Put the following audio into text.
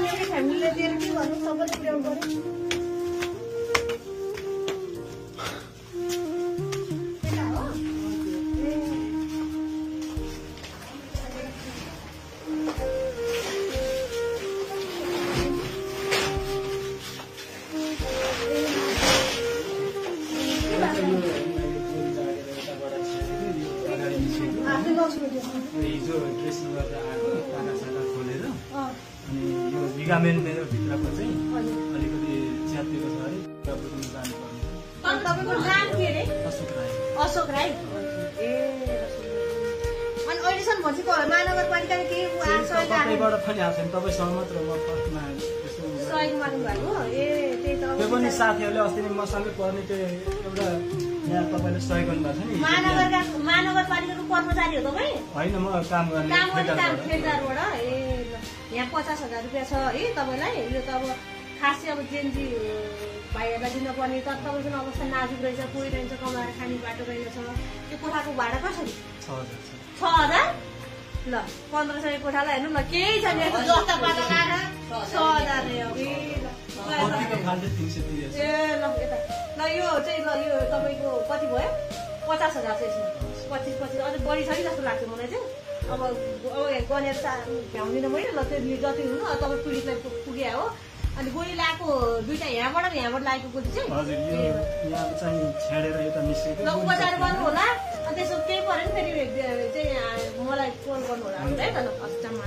मेरै फ्यामिलीले दिएर के भन्नु सबैले पुर्याउनु पर्यो हिजो ड्रेसिङ गरेर आएको टाढा खोलेर अनि यो लिगामेन्ट मेरो भित्रको चाहिँ अलिकति च्यातिएको छ अरे जानुपर्ने तपाईँको नाम के अरे अशोक राई ए अनि अहिलेसम्म भनेपछि महानगरपालिकाले केही तपाईँबाट पनि आएको छैन तपाईँसँग मात्र म फर्स्टमा सहयोग माग्नु भएको ए त्यही त त्यो पनि साथीहरूले अस्ति नै मसँगै पर्ने त्यो एउटा यहाँ तपाईँले सहयोग गर्नुभएको छ नि महानगरपालिकाको कर्मचारी हो तपाईँ होइन म काम गर्ने ठेकदारबाट ए यहाँ 50,000 रुपियाँ छ है तपाईँलाई यो त अब खासै अब जेएनजी भाइहरूलाई दिनुपर्ने तर तपाईँको अवस्था नाजुक रहेछ कोही रहन्छ कमाएर खाने बाटो रहेछ त्यो कोठाको भाडा कसरी 6,000 ल 1500 कोठालाई हेर्नु न केही छैन जस्ता बाटो लाएर 6,000 ए ल यता ल यो चाहिँ ल यो तपाईँको कति भयो 50,000 चाहिँ यसमा 25 अझ बढी छ कि जस्तो लाग्छ मलाई चाहिँ अब गनेर भ्याउँदिनँ मैले ल त्यो जति हुनु तपाईँ पीडितलाई पुग्यो हो अनि गोली लगाएको दुईटा यहाँबाट लागेको गोली चाहिँ ल उपचार गर्नु होला अनि त्यसो केही पऱ्यो नि फेरि चाहिँ मलाई कल गर्नु होला है त ल हस्पिटलमा